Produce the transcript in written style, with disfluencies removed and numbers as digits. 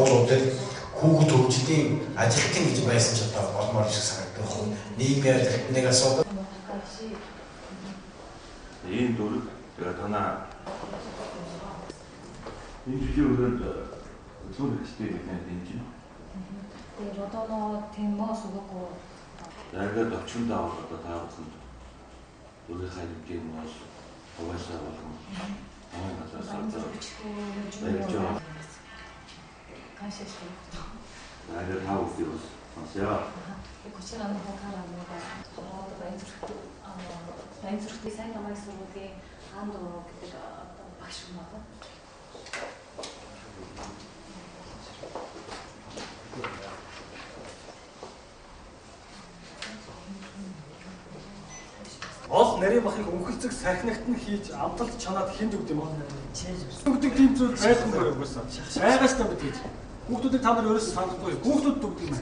сургуулиудад хүүхэд хөгжлийн ажилтан гэж байсан ч одоо болмоор шиг санагдах уу. Нийгмийн ажилтныг асуудал. Ийм дөрөв тэгээ танаа энэ жилийн өрөөнд хөдөлгөөн хэрэгсдэг гэдэг нь энэ. で労働の点もすごく За ингээд орчинд аваад одоо та бүхэнд өөрийнхөө хэмжээг нь бол угаасаа болгон намайг надаас одоо баярлж байгаа. 感謝していること。 За ингээд та бүхнийг бас сонсъё. でこちらの方からもあのбаян зүрхтэй сайн намайг сургуулийн анд гэдэг одоо багш юм байна. Ол нарийн махыг өнхөлцөг сархинагт нь хийж амталт чанаад хинж өгд юм аа. Өгдөг тийм зүйл байлгүй угаасаа. Байгаас та бид гэж. Хүүхдүүдийг та нар ерөөсөө санахгүй. Хүүхдүүд өгдөг юм.